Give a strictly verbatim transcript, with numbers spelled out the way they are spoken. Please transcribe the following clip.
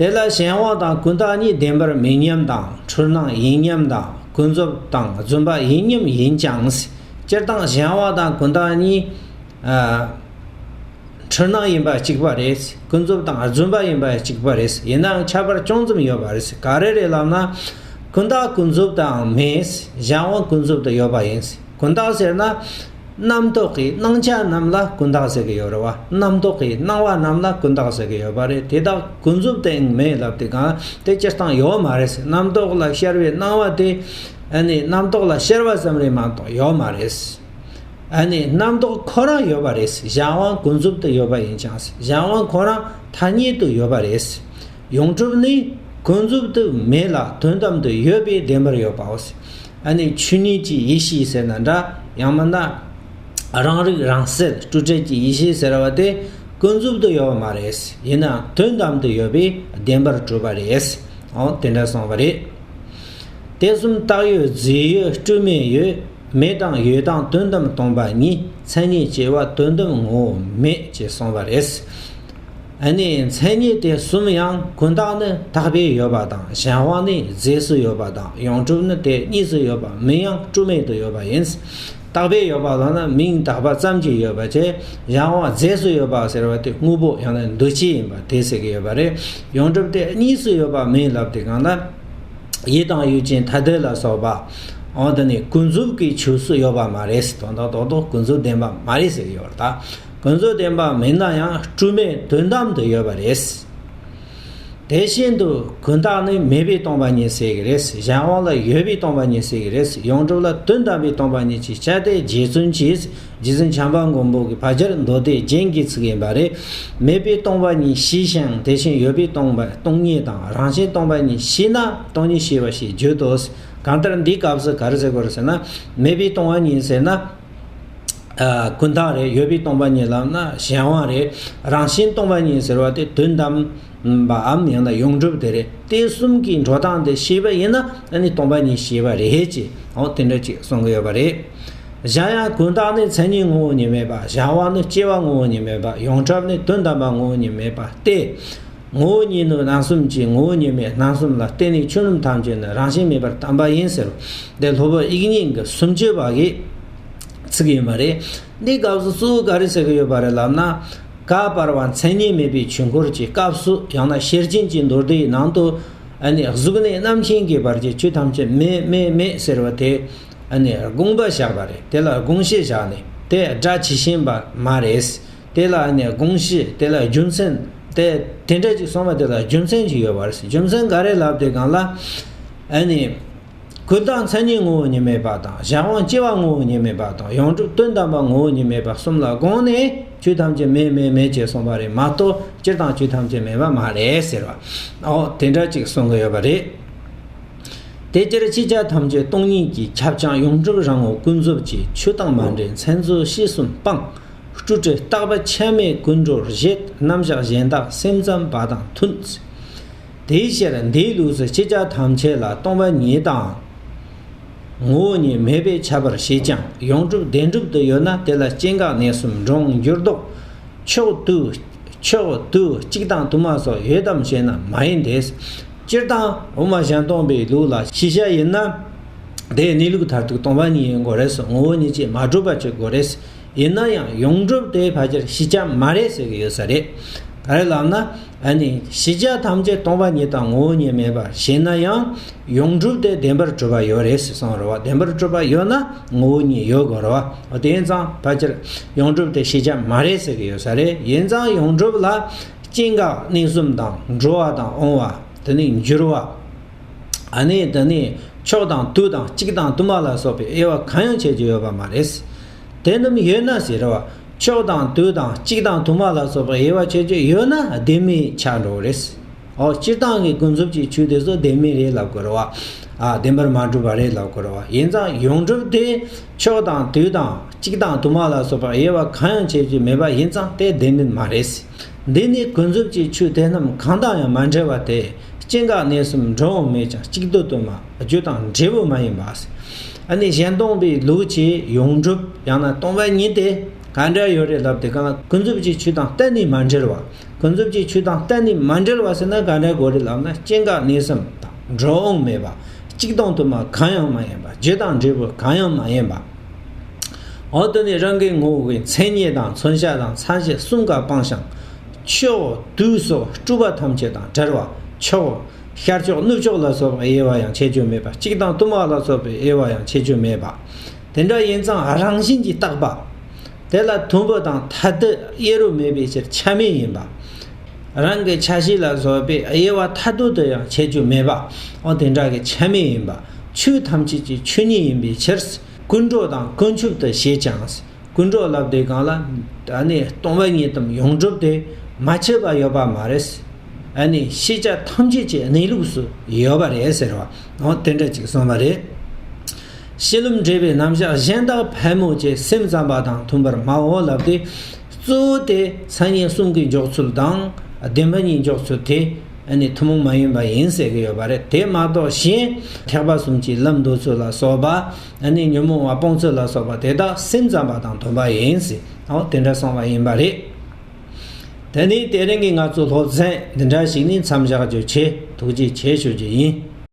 དེ་ལ་གཞན་དབང་དང་ཀུན་བརྟགས་གཉིས་བདེན་པར་མེད་མཉམ་དང་འཁྲུལ་སྣང་ཡིན་མཉམ་དང་ཀུན་རྫོབ་དང་རྫུན་པ་ཡིན་མཉམ་ཡིན་ཀྱང་། སྤྱིར་བཏང་གཞན་དབང་དང་ཀུན་བརྟགས་གཉིས། ཨ། འཁྲུལ་སྣང་ཡིན་པ་གཅིག་པ་རེད། ཀུན་རྫོབ་དང་རྫུན་པ་ཡིན་པ་གཅིག་པ་རེད། ཡིན་ནའང་ཁྱད་པར་ཅུང་ཙམ་ཡོད་པ་རེད། ག་རེ་རེད་ལབ་ན། ཀུན་བརྟགས་ཀུན་རྫོབ་དང་མེད། གཞན་དབང་ཀུན་རྫོབ་ཏུ་ཡོད་པ་ཡིན། ཀུན་བརྟགས་ཟེར་ན། རྣམ་རྟོག་གི་སྣང་ཆ་རྣམས་ལ་ཀུན་བརྟགས་ཟེར་གི་ཡོད་རེད་བ། རྣམ་རྟོག་གི་སྣང་བ་རྣམས་ལ་ཀུན་བརྟགས་ཟེར་གི་ཡོད་པ་རེད། དེ་དག་ཀུན་རྫོབ་ཏུ་མེད་ལབ་དུས་སྒང་དེ་སྤྱིར་བཏང་ཡོད་མ་རེད། རྣམ་རྟོག་ལ་ཤར་བའི་སྣང་བ་དེ། ཨ་ནི་རྣམ་རྟོག་ལ་ཤར་བ་ཙམ་རེད་མ་གཏོགས་ཡོད་མ་རེད། ཨ་ནི་རྣམ་རྟོག་ཁོ་རང་ཡོད་པ་རེད། གཞན་དབང་ཀུན་རྫོབ་ཏུ་ཡོད་པ་ཡིན་ཀྱང་། གཞན་དབང་ཁོ་རང་ཐ་སྙད་དུ་ཡོད་པ་རེད། ཡོངས་གྲུབ་ནི་ཀུན་རྫོབ་ཏུ་མེད་ལ་དོན་དམ་དུ་ཡོད་པའི་བདེན་པར་ཡོད་པའོ། ཨ་ནི་ཆོས་ཉིད་ཀྱི་ཡེ་ཤེས་ཟེར་ན་འདྲ། ཡང་མིན་ན་རང་རིག་རང་གསལ་སྤྲོས་བྲལ་གྱི་ཡེ་ཤེས་ཟེར་བ་དེ་ཀུན་རྫོབ་ཏུ་ཡོད་པ་མ་རེད། ཡིན་ནའང་དོན་དམ་དུ་ཡོད་པའི་བདེན་པར་གྲུབ་པ་རེད། འོ་དེ་འདྲ་གསུངས་པ་རེད། དེ་གསུམ་བཏགས་ཡོད་རྫས་ཡོད་སྤྲོས་མེད་ཡོད། མེད་དང་ཡོད་དང་དོན་དམ་སྟོང་པ་ཉིད། མཚན་ཉིད་སྐྱེ་བ་དོན་དམ་ངོ་བོ་མེད་ཅེས་གསུངས་པ་རེད། ཨ་ནི་མཚན་ཉིད་དེ་གསུམ་ཡང་ཀུན་བརྟགས་ནི་བཏགས་པས་ཡོད་པ་དང་། གཞན་དབང་ནི་རྫས་སུ་ཡོད་པ་དང་། ཡོངས་གྲུབ་ནི་དེ་གཉིས་སུ་ཡོད་པ་མིན་ཡང་སྤྲོས་མེད་དུ་ཡོད་པ་ཡིན། བཏགས་པས་ཡོད་པ་ལབ་ན་མིང་བཏགས་པ་ཙམ་གྱིས་ཡོད་པ་བྱས། གཞན་དབང་རྫས་སུ་ཡོད་པ་ཟེར་བ་དེ་དངོས་པོ་ཡང་ན་འདུ་བྱེད་ཡིན་པ་དེ་ཟེར་གྱི་ཡོད་པ་རེད། ཡོངས་གྲུབ་དེ་གཉིས་སུ་ཡོད་པ་མིན་ལབ་དུས་སྒང་ལ། ཡུལ་དང་ཡུལ་ཅན་ཐ་དད་ལ་སོགས་པ། འོ་དེ་ནི་ཀུན་རྫོབ་ཀྱི་ཆོས་སུ་ཡོད་པ་མ་རེད། དོན་དག་རྡོག་རྡོག་ཀུན་རྫོབ་བདེན་པ་མ་རེད་ཟེར་གྱི་ཡོད་རེད་ད། ཀུན་རྫོབ་བདེན་པ་མིན་ན་ཡང་སྤྲོས་མེད་དོན་དམ་དུ་ཡོད་པ་རེད། དེ་བཞིན་དུ་ཀུན་བརྟགས་ནི་མེད་པས་སྟོང་པ་ཉིད་ཟེར་གྱི་རེད། གཞན་དབང་ལ་ཡོད་པས་སྟོང་པ་ཉིད་ཟེར་གྱི་རེད། ཡོངས་གྲུབ་ལ་དོན་དམ་པས་སྟོང་པ་ཉིད་ཅེས་བྱ་སྟེ་རྗེ་བཙུན་གྱིས། རྗེ་བཙུན་བྱམས་པ་མགོན་པོ་གིས་ཕལ་ཆེར་མདོ་སྡེ་རྒྱན་གྱི་ཚིག་ཡིན་པ་རེད། མེད་པས་སྟོང་པ་ཉིད་ཞེས་ཤིང་། དེ་བཞིན་ཡོད་པས་སྟོང་པ་སྟོང་ཉིད་དང་། རང་བཞིན་སྟོང་པ་ཉིད་ཞེས་ན་སྟོང་ཉིད་ཞེས་པ་ཞེས་བརྗོད་དོ། གང་ལྟར་འདིའི་སྐབས་སུ་ག་རེ་ཟེར་དགོས་རེད་ཟེར་ན། མེད་པས་སྟོང་པ་ཉིད་ཟེར་ན། ཨ། ཀུན་བརྟགས་རེད། ཡོད་པས་སྟོང་པ་ཉིད་ལབ་ན་གཞན་དབང་རེད། རང་བཞིན་སྟོང་པ་ཉིད་ཟེར་བ་དེ་དོན་དམ་པའམ་ཡང་ན་ཡོངས་གྲུབ་དེ་རེད། དེ་གསུམ་གྱི་འགྲོ་སྟངས་དེ་ཤེས་པ་ཡིན་ན་ཨ་ནི་སྟོང་པ་ཉིད་ཤེས་པ་རེད་ཅེས། འོ་དེ་འདྲ་ཅིག་གསུང་གི་ཡོད་པ་རེད། གཞན་ཡང་ཀུན་བརྟགས་ནི་མཚན་ཉིད་ངོ་བོ་ཉིད་མེད་པ། གཞན་དབང་ནི་སྐྱེ་བ་ངོ་བོ་ཉིད་མེད་པ། ཡོངས་གྲུབ་ནི་དོན་དམ་པ་ངོ་བོ་ཉིད་མེད་པ་སྟེ། ངོ་བོ་ཉིད་ནི་རྣམ་གསུམ་གྱི་ངོ་བོ་ཉིད་མེད། རྣམ་གསུམ་ལ་བརྟེན་ནས་ཆོས་རྣམས་ཐམས་ཅད་ནི་རང་བཞིན་མེད་པར་བསྟན་པ་ཡིན་ཟེར། འདི་སློབ་དཔོན་དབྱིག་གཉེན་གྱི་སུམ་ཅུ་པ་གི་ཚིག་ཡིན་པ་རེད། འདི་སྐབས་སུ་གཙོ་བོ་ག་རེ་ཟེར་གྱི་ཡོད་པ་རེད་ལབ་ན། ག་པར་བ་མཚན་ཉིད་མེད་པའི་ཆོས་འཁོར་གྱི་སྐབས་སུ་ཡང་ན་ཤེར་ཕྱིན་གྱི་མདོ་སྡེའི་ནང་དུ། ཨ་ནི་གཟུགས་ནས་རྣམ་མཁྱེན་གྱི་བར་གྱི་ཆོས་ཐམས་ཅད་མེད་མེད་མེད་ཟེར་བ་དེ། ཨ་ནི་དགོངས་པ་བཞག་པ་རེད། དེ་ལ་དགོངས་གཞི་བཞག་ནས་དེ་སྒྲ་ཇི་བཞིན་པ་མ་རེད། དེ་ལ་ཨ་ནི་དགོངས་གཞི་དེ་ལ་རྒྱུ་མཚན་དེ་དེ་འདྲ་ཅིག་གསུངས་པ་དེ་ལ་རྒྱུ་མཚན་ཅིག་ཡོད་པ་རེད། རྒྱུ་མཚན་ག་རེ་ལབ་དུས་སྒང་ལ། ཨ་ནི། ཀུན་བརྟགས་མཚན་ཉིད་ངོ་བོ་ཉིད་མེད་པ་དང་། གཞན་དབང་སྐྱེ་བ་ངོ་བོ་ཉིད་མེད་པ་དང་། ཡོངས་གྲུབ་དོན་དམ་པ་ངོ་བོ་ཉིད་མེད་པ་གསུམ་ལ་དགོངས་ནས་ཆོས་ཐམས་ཅད་མེད་མེད་མེད་ཅེས་གསུངས་པ་རེད་མ་གཏོགས་སྤྱིར་བཏང་ཆོས་ཐམས་ཅད་མེད་པ་མ་རེད་ཟེར་བ། འོ་དེ་འདྲ་ཅིག་གསུང་གི་ཡོད་པ་རེད། དེ་ལྟར་ཤེས་བྱ་ཐམས་ཅད་སྟོང་ཉིད་ཀྱིས་ཁྱབ་ཀྱང་། ཡོངས་གྲུབ་རང་ངོ་ཀུན་རྫོབ་ཀྱི། ཆོས་དང་མ་འདྲེས་མཚན་མཚོན་བྱས་གསུམ་སྤངས། སྤྲོས་བྲལ་རྟག་པ་ཆ་མེད་ཀུན་འགྲོར་བཞེད། རྣམ་གཞག་གཞན་དག་སེམས་ཙམ་པ་དང་མཐུན། དེའི་ཕྱིར་འདིའི་ལུགས་སུ་ཤེས་བྱ་ཐམས་ཅད་ལ་སྟོང་པ་ཉིད་དང་ངོ་བོ་ཉིད་མེད་པས་ཁྱབ་པར་བྱེད་ཀྱང་། ཡོངས་གྲུབ་བདེན་གྲུབ་ཏུ་ཡོད་ན་དེ་ལ་སྐྱེ་འགག་གནས་གསུམ་འགྲོ་འོང་འགྱུར་ལྡོག་ཕྱོགས་དུས་ཕྱོགས་དུས་གཅིག་དང་དུ་མ་སོགས་ཡོད་དམ་ཞེ་ན་མ་ཡིན་ཏེ། སྤྱིར་བཏང་དབུ་མ་གཞན་སྟོང་པའི་ལུགས་ལ་ཤེས་བྱ་ཡིན་ན། དེའི་གནས་ལུགས་མཐར་ཐུག་སྟོང་པ་ཉིད་ཡིན་དགོས་རེད། ངོ་བོ་ཉིད་ཅེས་མ་གྲུབ་པ་བྱེད་དགོས་རེད། ཡིན་ན་ཡང་ཡོངས་གྲུབ་དེ་ཕལ་ཆེར་ཤེས་བྱ་མ་རེད་ཟེར་གྱི་ཡོད་ས་རེད། ག་རེ་ལབ་ན། ཨ་ནི་ཤེས་བྱ་ཐམས་ཅད་སྟོང་པ་ཉིད་དང་ངོ་བོ་ཉིད་མེད་པར་ཤེས་ན་ཡང་ཡོངས་གྲུབ་དེ་བདེན་པར་གྲུབ་པ་ཡོད་རེད་ཟེར་གསུངས་རེད་བ། བདེན་པར་གྲུབ་པ་ཡོད་ན་ངོ་བོ་ཉིད་ཡོད་དགོས་རེད་བ། དེ་ཡིན་ཙང་ཕལ་ཆེར་ཡོངས་གྲུབ་དེ་ཤེས་བྱ་མ་རེད་ཟེར་གྱི་ཡོད་ས་རེད། ཡིན་ཙང་ཡོངས་གྲུབ་ལ་སྐྱེ་འགག་གནས་གསུམ་དང་འགྲོ་བ་དང་འོང་བ། དེ་ནས་འགྱུར་བ། ཨ་ནི་དེ་ནས་ཕྱོགས་དང་དུས་དང་གཅིག་དང་དུ་མ་ལ་སོགས་པའི་དབྱེ་བ་གང་ཡང་བྱེད་རྒྱུ་ཡོད་པ་མ་རེད། དེ་རྣམས་ཡོད་ན་ཟེར་བ། ཕྱོགས་དང་དུས་དང་གཅིག་དང་དུ་མ་ལ་སོགས་པའི་དབྱེ་བ་བྱེད་རྒྱུ་ཡོད་ན་བདེན་མེད་ཆགས་འགྲོ་གི་རེད། ཨོ་སྤྱིར་བཏང་གི་ཀུན་རྫོབ་ཀྱི་ཆོས་དེ་ཚོ་བདེན་མེད་རེད་ལབ་དགོས་རེད་བ། ཨ་བདེན་པར་མ་གྲུབ་པ་རེད་ལབ་དགོས་རེད་བ། ཡིན་ཙང་ཡོངས་གྲུབ་དེ་ཕྱོགས་དང་དུས་དང་གཅིག་དང་དུ་མ་ལ་སོགས་པའི་དབྱེ་བ་གང་ཡང་བྱེད་རྒྱུ་མེད་པ་ཡིན་ཙང་དེ་བདེན་མེད་མ་རེད། འདི་ནི་ཀུན་རྫོབ་ཀྱི་ཆོས་དེ་རྣམས་གང་དང་ཡང་མ་འབྲེལ་བ་སྟེ། སྐྱེ་འགག་གནས་གསུམ་འགྲོ་འོང་མེད་ཀྱང་གཅིག་ཏུ་དུ་མ་རྒྱུ་དང་འབྲས་བུ་མ་ཡིན་པ། ཨ་ནི་གཞན་སྟོང་པའི་ལུགས་ཀྱི་ཡོངས་གྲུབ་ཡང་ན་སྟོང་པ་ཉིད་དེ། ག་འདྲ་ཡོད་རེད་ལབ་དུས་སྒང་ལ། ཀུན་རྫོབ་ཀྱི་ཆོས་དང་གཏན་ནས་མ་འབྲེལ་བ། ཀུན་རྫོབ་ཀྱི་ཆོས་དང་གཏན་ནས་མ་འབྲེལ་བ་ཟེར་ན་ག་འདྲ་དགོས་རེད་ལབ་ན། སྐྱེ་འགག་གནས་གསུམ་དང་འགྲོ་འོང་མེད་པ། གཅིག་དང་དུ་མ་གང་ཡང་མ་ཡིན་པ། རྒྱུ་དང་འབྲས་བུ་གང་ཡང་མ་ཡིན་པ། འོ་དེ་ནི་རང་གི་ངོ་བོ་གི་མཚན་ཉིད་དང་མཚོན་བྱ་དང་མཚན་གཞི་གསུམ་ཀ་སྤངས་ཤིང་། ཆུ་བོ་དུས་སོགས་སྤྲོས་པ་ཐམས་ཅད་དང་བྲལ་བ། ཆུ་བོ་ཤར་ཕྱོགས་ནུབ་ཕྱོགས་ལ་སོགས་པའི་དབྱེ་བ་ཡང་ཕྱེ་རྒྱུ་མེད་པ། གཅིག་དང་དུ་མ་ལ་སོགས་པའི་དབྱེ་བ་ཡང་ཕྱེ་རྒྱུ་མེད་པ། དེ་འདྲ་ཡིན་ཙང་རང་བཞིན་གྱིས་བཏགས་པ། དེ་ལ་དུམ་བུ་དང་ཐ་དད་དབྱེ་རུ་མེད་པའི་ཕྱིར་ཆ་མེད་ཡིན་པ། རང་གི་ཆ་ཤས་ལ་སོགས་པའི་དབྱེ་བ་ཐ་དད་དུ་ཡང་ཕྱེ་རྒྱུ་མེད་པ། འོ་དེ་འདྲ་གི་ཆ་མེད་ཡིན་པ། ཆོས་ཐམས་ཅད་ཀྱི་ཆོས་ཉིད་ཡིན་པའི་ཕྱིར། ཀུན་འགྲོ་དང་ཀུན་ཆོད་དུ་བྱེད་ཅིང་། ཀུན་འགྲོ་ལབ་དུས་སྒང་ལ། ཨ་ནི་སྟོང་པ་ཉིད་དམ་ཡོངས་གྲུབ་དེ་མ་ཆད་པ་ཡོད་པ་མ་རེད། ཨ་ནི་ཤེས་བྱ་ཐམས་ཅད་ཀྱི་གནས་ལུགས་སུ་ཡོད་པ་རེད་ཟེར་བ། འོ་དེ་འདྲ་ཅིག་གསུངས་པ་རེད། ཤེས་ལམ་འབྲས་བུའི་རྣམ་གཞག་གཞན་དག་ཕལ་མོ་ཆེ་སེམས་ཙམ་པ་དང་མཐུན་པར་སྨྲའོ་ལབ་དུས། གཙོ་བོ་དེ་མཚན་ཉིད་གསུམ་གྱི་འཇོག་ཚུལ་དང་བདེན་པ་གཉིས་འཇོག་ཚུལ་དེ། ཨ་ནི་ཐུན་མོང་མ་ཡིན་པ་ཡིན་ཟེར་གྱི་ཡོད་པ་རེད། དེ་མ་གཏོགས་གཞན་ཐེག་པ་གསུམ་གྱི་ལམ་འདོད་ཚུལ་ལ་སོགས་པ། ཨ་ནི་ཉོན་མོངས་པ་སྤོང་ཚུལ་ལ་སོགས་པ་དེ་དག་སེམས་ཙམ་པ་དང་མཐུན་པ་ཡིན་ཟེར། འོ་དེ་འདྲ་གསུངས་པ་ཡིན་པ་རེད། དེ་ནས་དེ་རིང་གི་ང་ཚོ་སློབ་ཚན་འདི་འདྲ་ཞིག་ནས་མཚམས་བཞག་རྒྱུ་བྱས། ཐུགས་རྗེ་ཆེ་ཞུ་རྒྱུ་ཡིན།